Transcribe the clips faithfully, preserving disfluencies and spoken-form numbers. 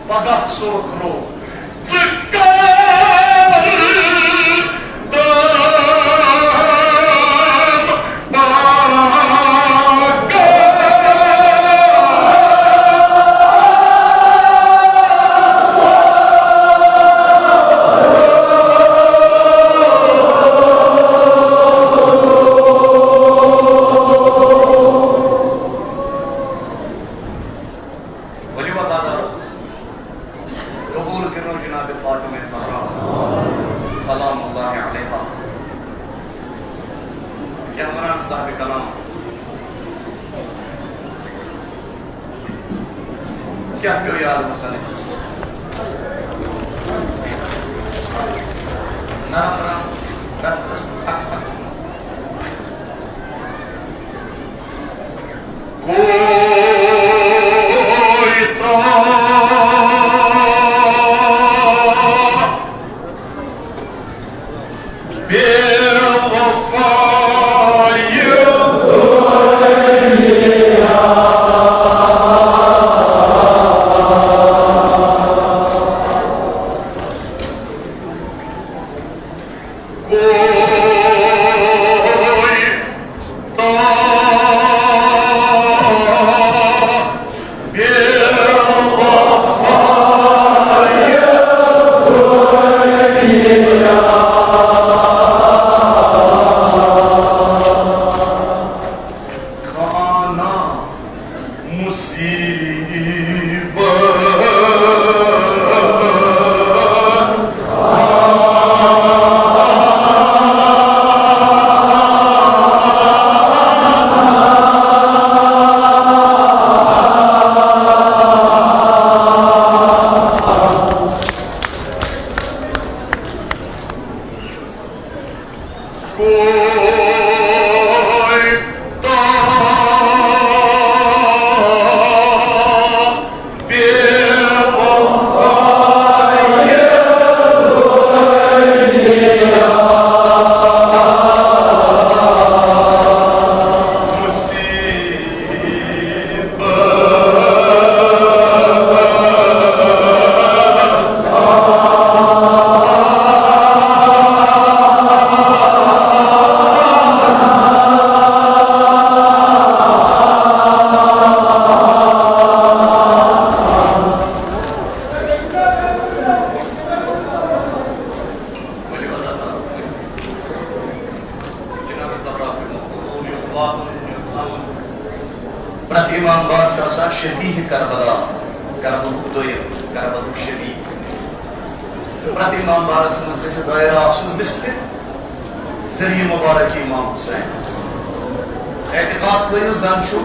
پگاہ سُرخ روٚو۔ ژٕ کر تام پاگل۔ ؤلِو عزادارو، قبول کٔرِو جناب فاطمہ زہرا سلام اللہ علیہا۔ کیٛاہ وَنان صاحب کلام؟ کیٛاہ پیوٚو یاد مصنفس؟ نرم نرم، رس رس، پھک پھک۔ کویتا بے وفا یہ کویتا بے وفا یہ دنیا۔ کھانا مصیبت۔ کویتا بے وفا یہ دنیا۔ مصیبت۔ پرٛٮ۪تھ امام بار چھُ آسان شبیہ کربلا، کربلُک دوٚیِم، کربلُک شبیہ۔ پرٛٮ۪تھ امام بارس منٛز گژھِ دٲیرہ آسُن مثلِ ذریعہ مبارک امام حسین۔ اعتقاد تھٲیِو زن چھُ،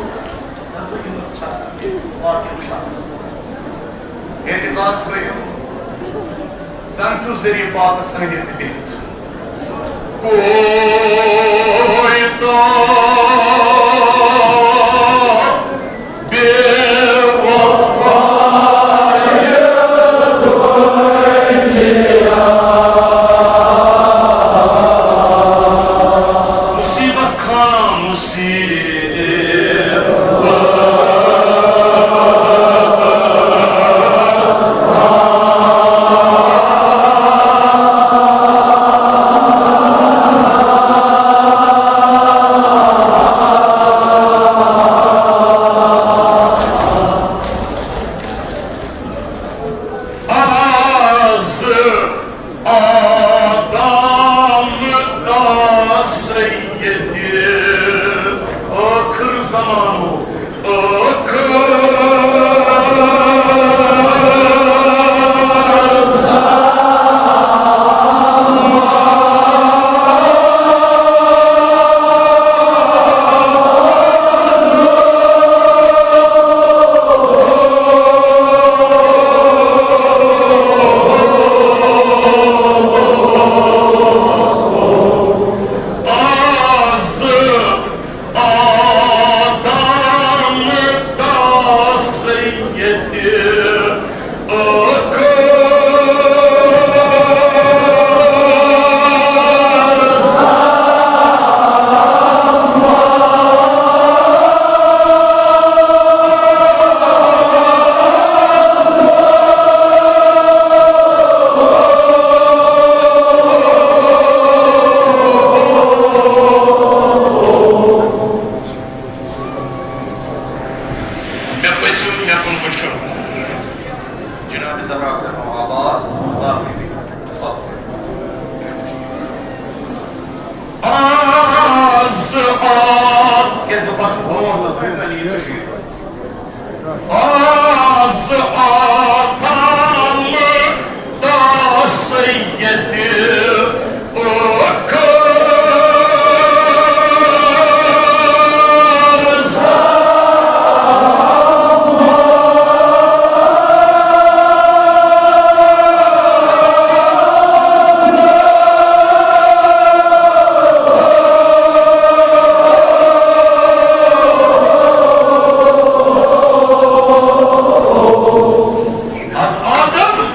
واقعی چھُ۔ اعتقاد تھٲیِو زن چھُ ذریعہ پاکس أنٛدۍ أنٛدۍ بِہِتھ۔ کویتا بے وفا یہ دنیا۔ مصیبت خانہ مصیبت۔ جناب زہرا کرنو آباد، باقی بھی۔ تفضل۔ آز آو۔ کیٛاہ دُپہر گوٚو؟ آز آو تام تا سید اوکھر۔ از آدم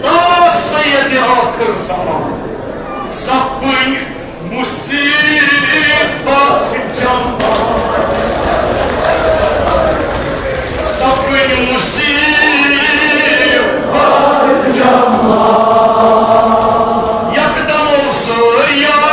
تا سید آخر زمان سپٕنۍ مصیبت جمع۔ سپٕنۍ مصیبت جمع۔ یکدم اوس یار۔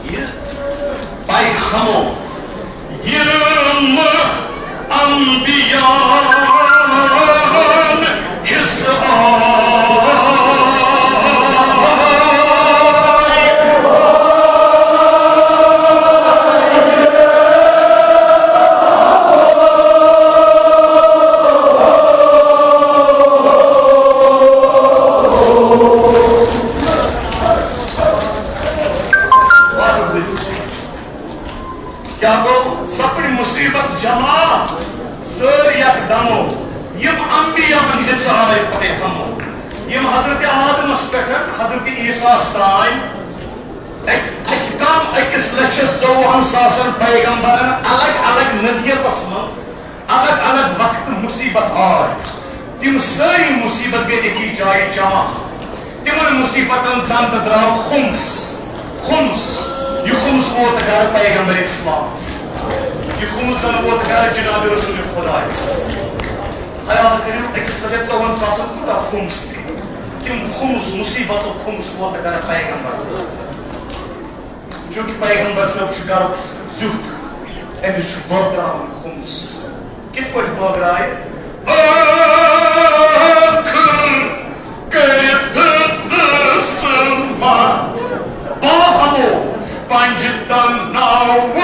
یہِ پیغمو یِم انبیاء اس آے۔ کیٛاہ گوٚو؟ سپٕڈ مصیبت جمع، سٲر یک دمو۔ یِم انبیاء ہٕنٛدۍ حصہٕ آے پتہٕ ہمو۔ یِم حضرت آدمس پٮ۪ٹھ حضرت عیسیٰ ہس تام اَکہِ، اَکہِ کم أکِس لچھس ژوٚوُہن ساسن پیغمبرن الگ الگ نوعیتس منٛز الگ الگ وقتہٕ مصیبت آے، تِم سٲری مصیبت گٔے أکِس جایہِ جمع۔ تِمن مصیبتن زن تہٕ درٛاو خُمس۔ خُمس، یہِ خُمس ووت گرٕ پیغمبر اسلامس۔ یہِ خُمس زن ووت گرٕ جناب رسول خدایس۔ خیال کٔرِو، أکِس لچھس ژوٚوُہن ساسن کوٗتاہ خُمس پیٚیہِ۔ تِم خُمس، مصیبتُک خُمس ووت گرٕ پیغمبر صٲبس۔ چونکہ پیغمبر صٲب چھُ گرُک زیُٹھ، أمِس چھُ بٲگراوُن خُمس۔ کِتھ پٲٹھۍ بٲگرایہِ؟ ٲخٕر کٔرِتھ دٔسمت باہمو پنجہِ تناوٕ۔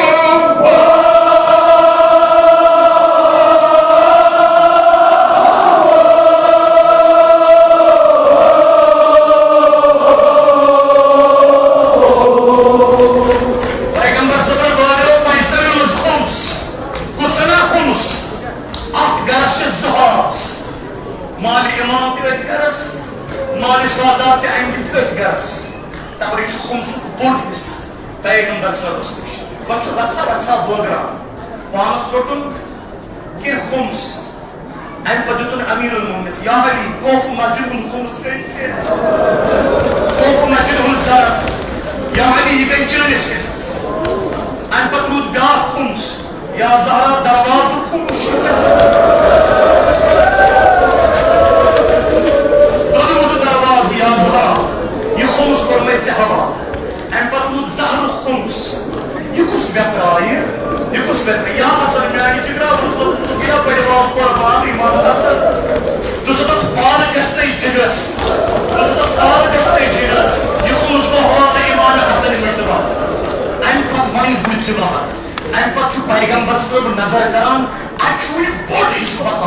پیغمبر صٲبن بٲگرٲو پنجتن منٛز خُمس۔ کُس سنا خُمس؟ اتھ گرس چھِ زٕ حاس۔ مالِ امام تہِ أتھۍ گرس، مالِ سادات تہِ امہِ وِزِ أتھۍ گرس۔ توے چھُ خُمسُک بوٚڑ حصہٕ پیغمبر صٲبس نِش۔ وۄنۍ چھُ رژھا رژھا بٲگراوُن۔ پانس روٚٹُن کینٛہہ خُمس۔ امہِ پتہٕ دیُتُن امیر المومنس، یا علی، کوفہٕ مسجد ہُنٛد خُمس کٔرۍ ژےٚ۔ کوفہٕ مسجد ہُنٛد زر۔ یا علی، یہِ گٔے چٲنِس حصس۔ امہِ پتہٕ روٗد بیٛاکھ خُمس۔ یا زہرا، دروازُک خُمس چھُ ژےٚ۔ دوٚدمُت دروازٕ یا زہرا، یہِ خُمس کوٚرمَے ژےٚ حوالہٕ۔ امہِ پتہٕ روٗد زہرُک خُمس۔ یہِ کُس ویترایہِ؟ یہِ کُس ویترایہِ؟ یا حسن میانہِ جگرا، بہٕ تُلہٕ ژٕ یا بڑِ باب قربان امام حسن۔ ژٕ چھُکھ پارکس تہٕ جگرس۔ ژٕ چھُکھ پارکس تہٕ جگرس۔ یہِ خُمس گوٚو حوالہٕ امام حسن مجتبیٰ۔ امہِ پتہٕ وۄنۍ بُزِ بابا۔ امہِ پتہٕ چھُ پیغمبر صٲب نظر کران، اتہِ چھُ وُنہِ بوٚڑ حصہٕ بقا۔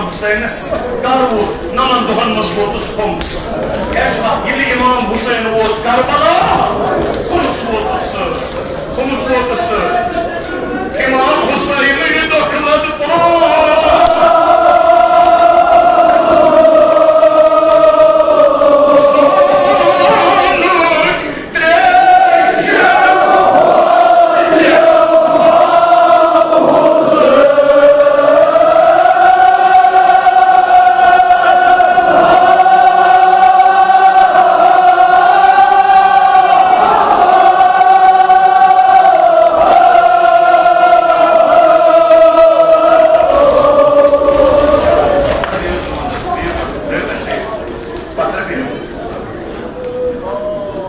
حسینس کر ووت؟ نَمَن دۄہن منٛز ووتُس خُمس۔ کمہِ ساتہٕ؟ ییٚلہِ امام حسین ووت کربلا، خُمس ووتُس سۭتۍ، خُمس ووتُس سۭتۍ۔ امام حسین یہِ دۄکھ لد پوش۔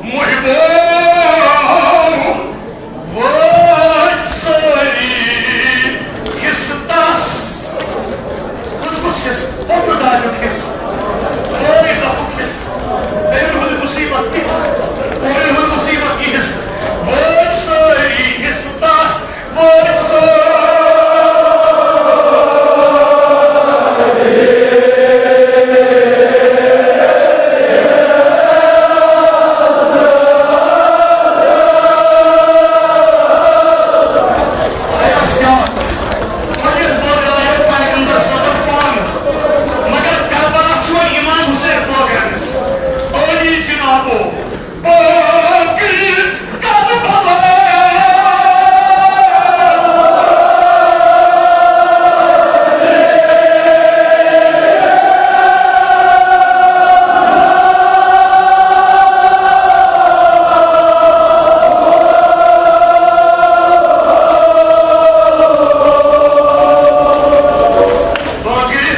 محبو، وٲتۍ سٲری حصہٕ تس۔ کُس کُس حصہٕ؟ پوٚپُر دادیُک حصہٕ، کورِ دۄپھُک حصہٕ، بیٚنہِ ہُنٛد مُصیٖبت یہِ حصہٕ، کورِ ہُنٛد مُصیٖبت یہِ حصہٕ۔ وٲتۍ سٲری حصہٕ تس۔ مگر کربلا چھُ وۄنۍ امام حسین بٲگراونس۔ عٲلی جنابو، بٲگرِ کربلا۔ بٲگرِ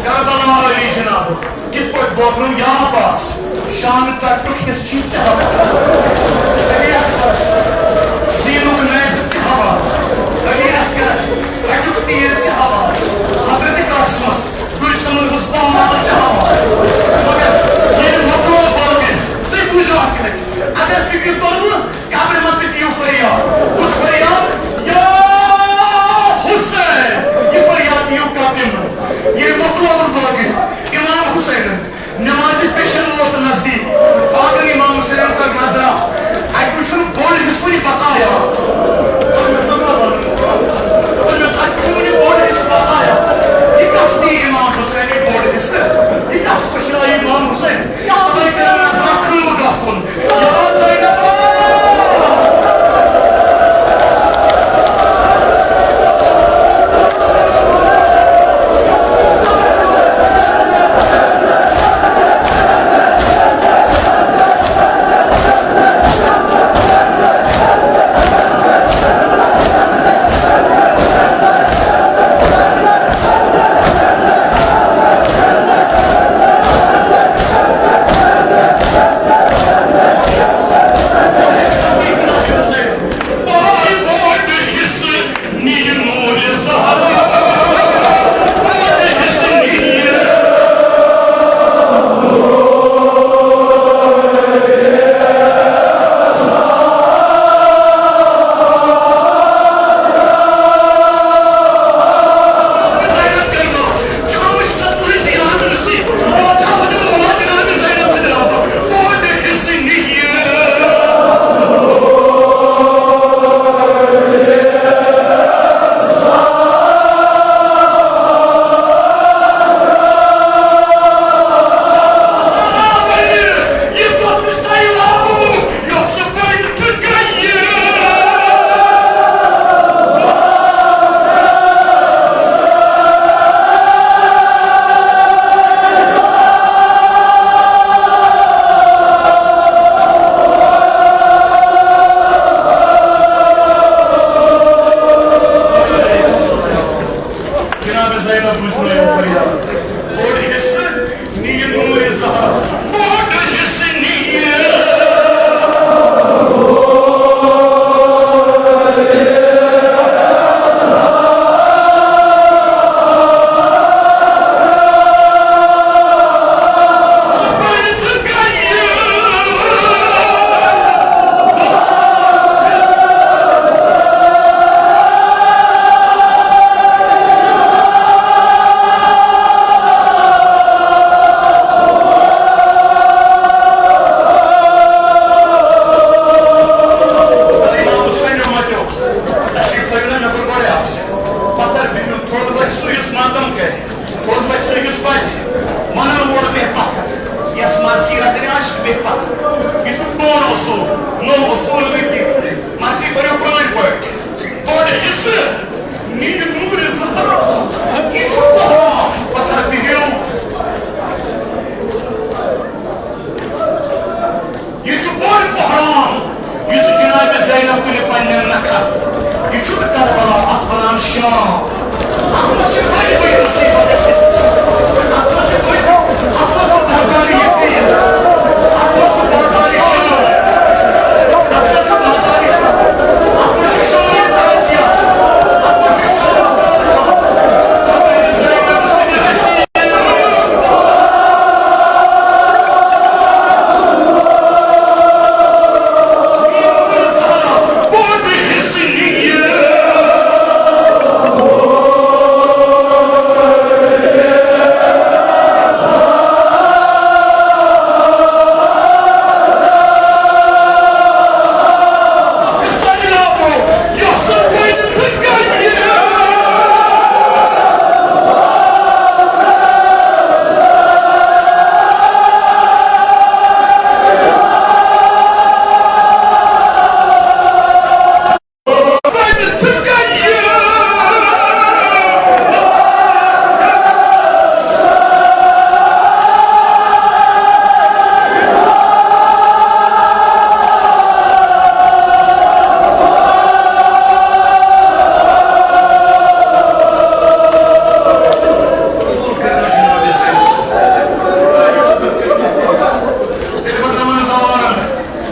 کربلا عٲلی جناب، کِتھ پٲٹھۍ بوگرُن یا عباس؟ شانہٕ ژٹنُک حصہٕ چھُے ژےٚ حوالہٕ۔ علی اکبرس سیٖنُک نیزٕ ژےٚ حوالہٕ۔ علی اصغرس اَتیُک تیٖر ژےٚ حوالہٕ۔ حضرت قاسمس گُلۍ سمندرس پامال ژےٚ حوالہٕ۔ مگر ییٚلہِ مۄکلو بٲگِتھ، تُہۍ بوٗزِو اکھ لٹہِ۔ اگر فکرِ توٚرمُت، قبرِ منٛز تہِ دِیِو فریاد۔ کُس فریاد؟ یا حسین! یہِ فریاد دِیِو قبرِ منٛز۔ ییٚلہِ مۄکلووُن بٲگِتھ، امام حسینن نمازِ پیشن ووت نزدیٖک۔ پاکن امام حسینن کٔر نظرا۔ اَتہِ وُچھُن بوٚڑ حصہٕ وُنہِ بقایا۔ اَتہِ وُچھُن وُنہِ بوٚڑ حصہٕ بقایا۔ یہِ کس دی امام حسین یہِ بوٚڑ حصہٕ؟ یہِ کس پُشرایہِ امام حسین؟ جناب زینب، بوٗزِو مےٚ فریاد۔ بوٚڑ حصہٕ نِیہِ نوٗرِ زہرا، بوٚڑ حصہٕ نِیہِ۔ وَنَن وول بے پَتھر، یَس مرثی رَٹٕنۍ آسہِ، سُہ بے پَتھر۔ یہِ چھُ پرٛون اصوٗل، نوٚو اصوٗل نہٕ کینٛہہ۔ مرثی پٔرِو پرٛٲنۍ پٲٹھۍ۔ بوٚڑ حصہٕ نِنہِ نوٗرِ زہرا۔ یہِ چھُ بہرام، پَتھر بِہِو۔ یہِ چھُ بوٚڑ بحران، یُس جناب زینب کُنہِ پننٮ۪ن نکھن۔ یہِ چھُنہٕ کربلا، اتھ ونان شام۔ اتھ منٛز چھِ بٔڑۍ بٔڑۍ مُصیبت کھٔژمٕژ۔ اتھ منٛز چھِ بٔڑۍ، اتھ منٛز چھُ دربار یزید۔ اتھ منٛز چھُ بازار شام۔ اتھ منٛز چھُ بازار شام۔ اتھ منٛز چھُ شام تعزیہ۔ اتھ منٛز چھُ شام۔ حضرت زینب سٕنٛدِ وسیلہٕ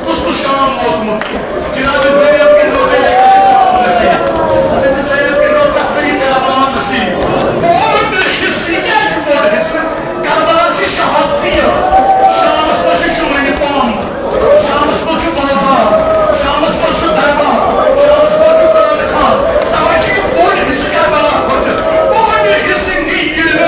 کُس کُس شام ووتمُت؟ جناب زینب کٔرۍتو تُہۍ اَکہِ لَٹہِ شام نصیب۔ حضرت زینب کٔرۍتو تُہۍ اَکہِ لَٹہِ کربلا نصیب۔ بوٚڑ حصہٕ، یہِ کیٛازِ چھُ بوٚڑ حصہٕ؟ کربلا چھِ شہادتٕے یٲژ۔ شامَس منٛز چھُ شوٗنہِ پامہٕ، شامَس منٛز چھُ بازار، شامَس منٛز چھُ دربار، شامَس منٛز چھُ قٲدٕ خان۔ تَوَے چھُ یہِ بوٚڑ حصہٕ کربلا کھۄتہٕ۔ بوٚڑ حصہٕ نِکلہِ۔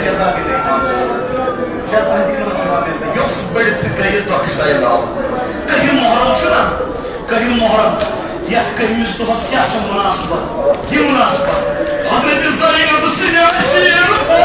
جزا دِنہٕ آمٕژ۔ جزا دِنہٕ جواب دِژ۔ یۄس بٔڑِتھ گٔیہِ دۄکھ سیلاب۔ کٔہِم محرم چھُنہ؟ کٔہِم محرم۔ یَتھ کٔہِمِس دۄہَس کیٛاہ چھےٚ مُناسبت؟ یہِ مُناسبت حضرت زینب سٕنٛدِ وسیٖلہٕ۔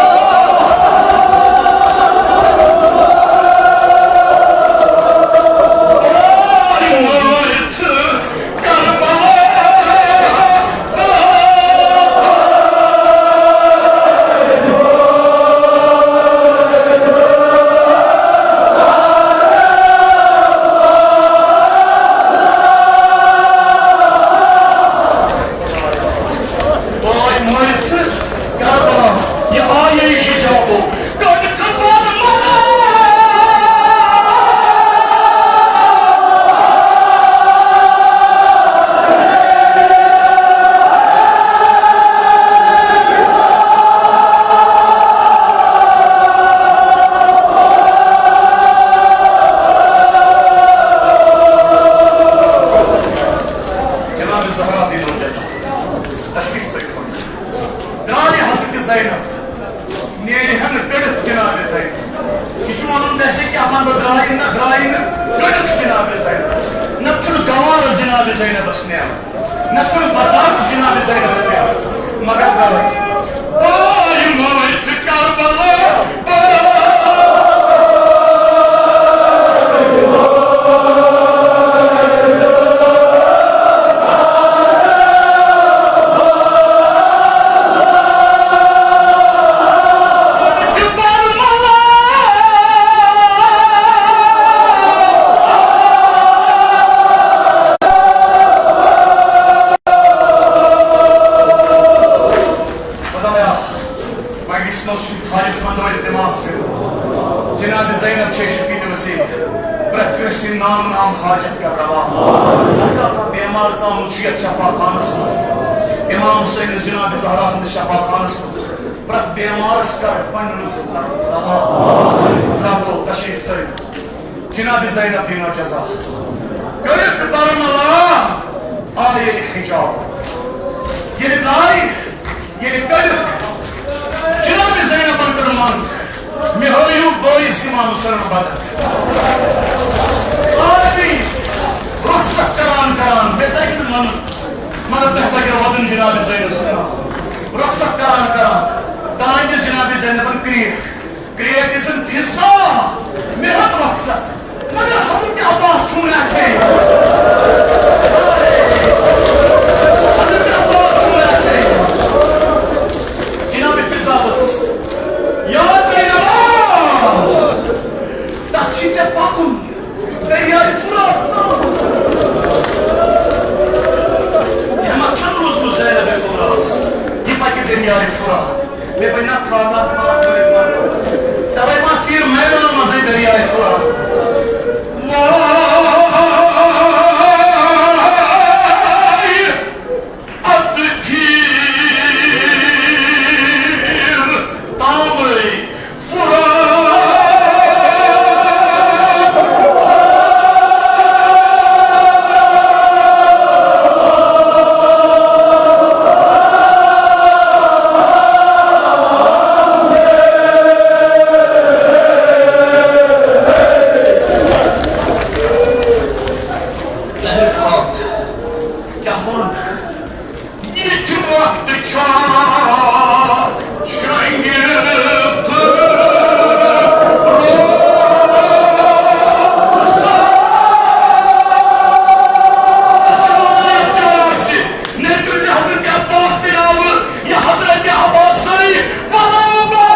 جناب زہرا دِنو جزا۔ تشریف تھٲوِو۔ درٛاے حضرت زینب۔ نیرِ ہا نہٕ کٔڑِتھ جناب زینب۔ یہِ چھُ وَنُن، دَسہِ کیٛاہ وَنہٕ بہٕ، درٛایہِ نہٕ، درٛایہِ نہٕ کٔڑِتھ جناب زینب۔ نَتہٕ چھُنہٕ گوارٕ جناب زینبَس نیران۔ نَتہٕ چھُنہٕ برداشت جناب زینبَس نیران۔ مگر درٛاے۔ پایہِ مٲتھۍ کربلا۔ خدایا، مجلس منٛز چھُ حاجت مندو التماس کٔرِتھ۔ جناب زینب چھے شفیع وسیع۔ پرٛٮ۪تھ کٲنٛسہِ ہُنٛد نام نام حاجت کر روا۔ ہر کانٛہہ بیمار ژامُت چھُ یتھ شفا خانس منٛز۔ امام حسینس جناب زہرا سٕنٛدِس شفا خانس منٛز پرٛٮ۪تھ بیمارس کر پننہِ لطفُک کرم دوا۔ حضراتو، تشریف تھٲیِو۔ جناب زینب بینا جزا۔ کٔرِکھ برملا آیہِ ییٚلہِ حجاب۔ ییٚلہِ درٛاے، ییٚلہِ کٔرِکھ جناب زینبن کٔر منٛگ، مےٚ ہٲیِو بٲیِس امام حسینُن بدن۔ سارنٕے رۄخصت کران کران، مےٚ تَگہِ نہٕ وَنُن، مگر تۄہہِ تَگیو وَدُن جناب زینب سُنٛد ناو۔ رۄخصت کران کران، تانۍ دِژ جناب زینبن کرٛیک۔ کرٛیک دِژٕن پھِسا، مےٚ ہیوٚت رۄخصت۔ مگر حضرت عباس چھُنہٕ اَتھِ۔ حضرت عباس چھُنہٕ اَتھِ۔ جناب فضہ ؤژھٕس، یا زینبا، تَتھ چھِ ژےٚ پَکُن دٔریاے فرات تام۔ ہٮ۪مَتھ چھَنہٕ روٗزمٕژ زینبِ کُبراہَس، یہِ پَکہِ دٔریاے فرات۔ مےٚ بنہِ نا خاکہ خاک کٔرِتھ مَرُن۔ تَوَے ما پھیٖر میدان منٛزٕے دٔریاے فرات۔ وای، اَدٕ پھیٖر تامَے فرات۔ کیٛاہ ووٚن؟ ییٚتہِ وقت چھا شۄنٛگِتھ روزان؟ نٮ۪برٕ چھِ حضرت عباس تہِ آوُر، یہِ حضرت عباسٕے وَنو بہٕ۔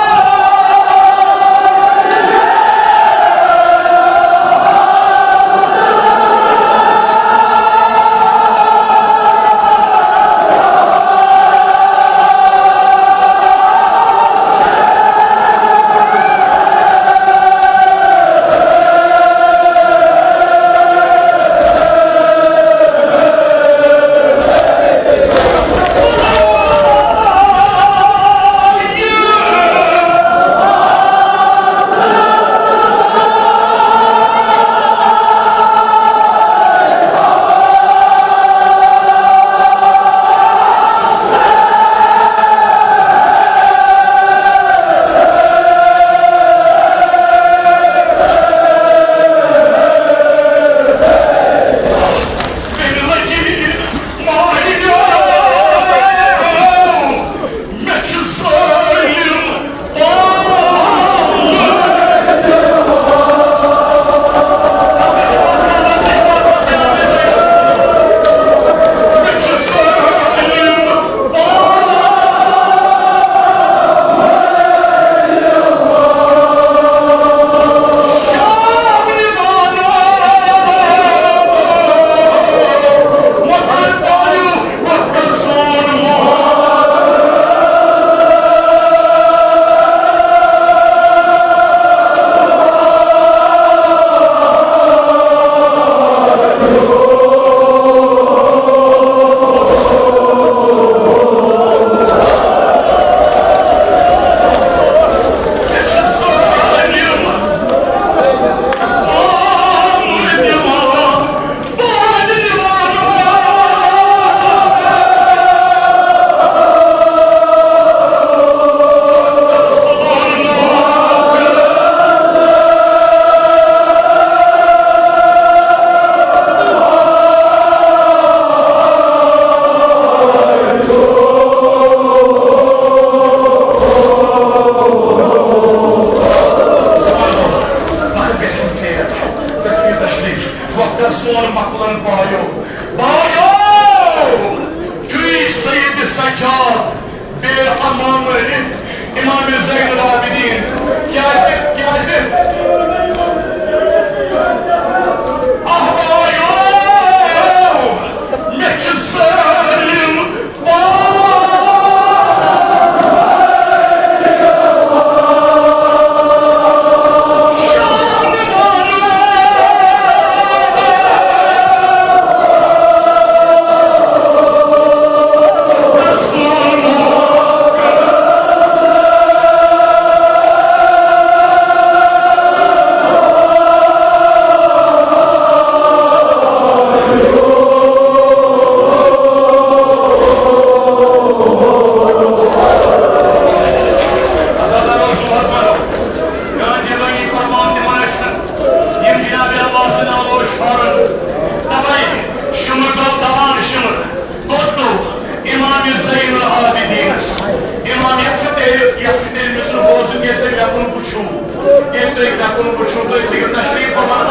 دَپُن وٕچھِو تُہۍ، تُہۍ یِم تشریٖف بَران،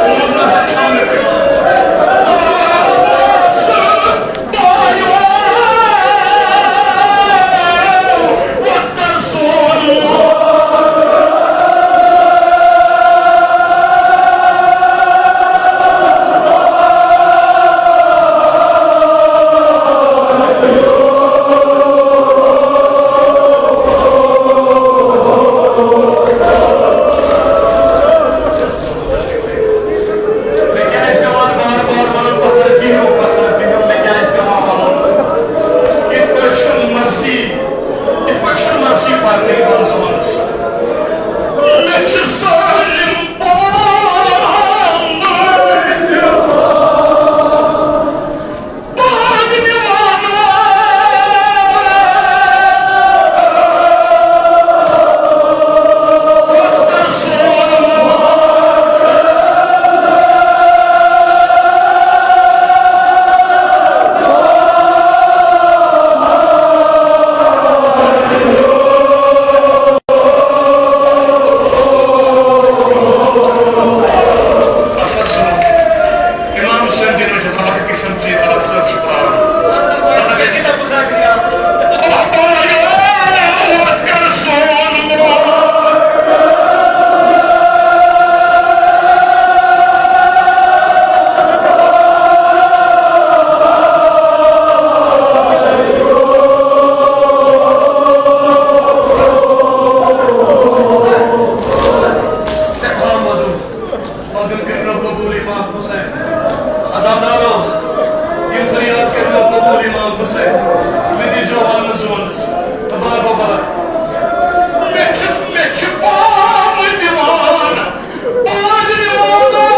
تُہُنٛد نظر چھَم نہٕ پیوٚمُت۔ مےٚ کیٛازِ پٮ۪وان بار بار وَنُن، پَتھر بِہِو، پَتھر بِہِو، مےٚ کیٛازِ پٮ۪وان وَنُن؟ یِتھ پٲٹھۍ چھُنہٕ مرثی، یِتھ پٲٹھۍ چھُنہٕ مرثی پَرنہٕ یِوان زُمانَس۔ مےٚ چھِ ظٲلِم پانہٕ امام حسین دین چھِ سبق کشن ژیر الگ صٲب چھُ پراران۔ سٮ۪ٹھاہ مدد۔ پتہٕ کٔرِنو قبول امام حسین۔ عزادارو، یِم فریاد کٔرِنو قبول امام حسین۔ مےٚ دیٖزیو وننہٕ زونس۔ بار بار۔ مےٚ چھُس، مےٚ چھُ پام دِوان۔ پام دِوان۔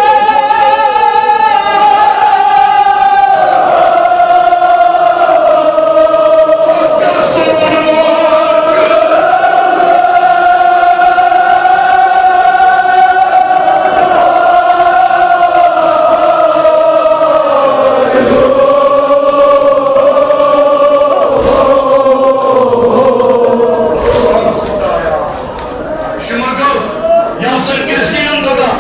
شمر گوٚو یاسر کِرسیٖن دۄدہ۔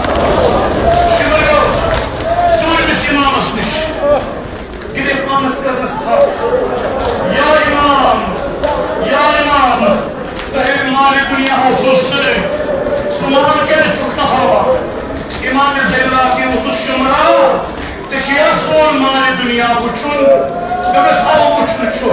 شمر گوٚو ژوٗرمِس اِمامس نِش۔ گِنٛدِتھ پانس کٔرنس تھپھ۔ یا امام، یا امام، تۄہہِ مالِ دُنیا اوسُو سۭتۍ، سُہ مال کیٛازِ چھُکھ نہٕ ہاوان؟ امام زین العابدین ووٚتھُس، شمرا، ژےٚ چھُیا سون مالِ دُنیا وُچھُن؟ دوٚپمس، اَوٕ وُچھُن چھُ۔